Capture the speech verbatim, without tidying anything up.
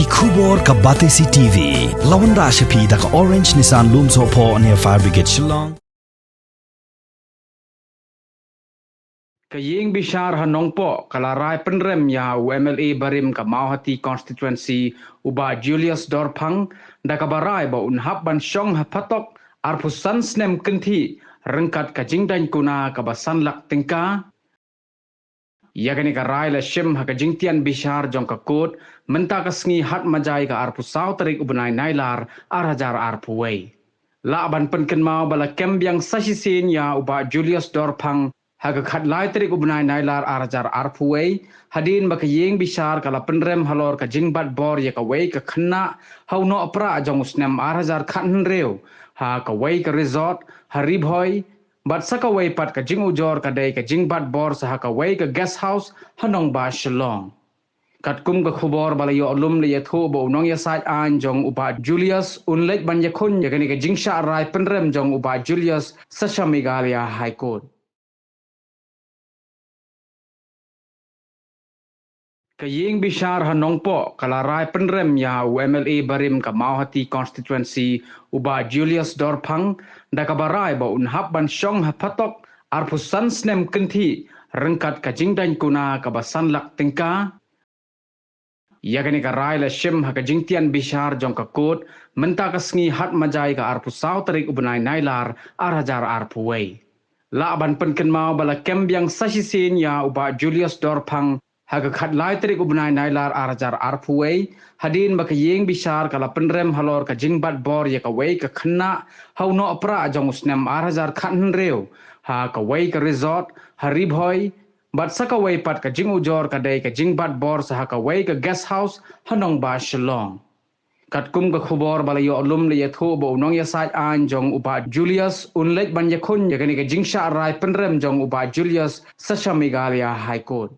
Khubor ka Batesi T V. Lawan da sha phi da ka Orange Nissan Lumsohphoh near Fire Brigade Shillong. Ka ïing bishar ha Nongpoh ka la rai pynrem ïa u M L A barim ka Mawhati constituency, u Bah Julius Dorphang, da kaba rai ba un hap ban shong ha phatok arphew san snem kynthih ryngkat ka jingdaiñ kuna kaba san lak tyngka. Ïa kane ka rai la shim ha ka jingtian bishar jong ka kot mynta ka sngi Hatmajai ka arphew saw tarik u bnai Nailar ar hajar arphew wei. Lah ban pynkynmaw ba la kem biang sa shisien ïa u Bah Julius Dorphang ha ka khatlai tarik u bnai Nailar ar hajar arphew wei, hadien ba ka ïing bishar ka la pynrem halor ka jingbat bor ïa kawei ka khynnah ha u Nohprah jong u snem ar hajar khathynriew ha kawei ka resort ha Ri Bhoi, bad sa kawei pat ka jingujor ka dei ka jingbat bor sa ha kawei ka guest house ha nongbah Shillong. Katkum ka khubor ba la ïoh lum, la ïathuh ba u nongïasaid aiñ jong u Bah Julius un leit ban ïakhun ïa kane ka jingshah rai pynrem jong u Bah Julius sa sha Meghalaya High Court. Ka ïing bishar ha Nongpoh ka la rai pynrem ïa u M L A barim ka Mawhati constituency, u Bah Julius Dorphang, da kaba rai ba un hap ban shong ha phatok arphew san snem kynthih ryngkat ka jingdaiñ kuna kaba san lak tyngka. Ïa kane ka rai la shim ha ka jingtian bishar jong ka kot mynta ka sngi Hatmajai ka arphew saw tarik u bnai Nailar ar hajar arphew wei. Lah ban pynkynmaw ba la kem biang sa shisien ïa u Bah Julius Dorphang ha ka khatlai tarik u bnai Nailar ar hajar arphew wei, hadien ba ka ïing bishar ka la pynrem halor ka jingbat bor ïa kawei ka khynnah ha u Nohprah jong u snem ar hajar khathynriew ha kawei ka resort ha Ri Bhoi, bad sa kawei pat ka jingujor ka dei ka jingbat bor sa ha kawei ka guest house ha nongbah Shillong. Katkum ka khubor ba la ïoh lum, la ïathuh ba u nongïasaid aiñ jong u Bah Julius un leit ban ïakhun ïa kane ka jingshah rai pynrem jong u Bah Julius sa sha Meghalaya High Court.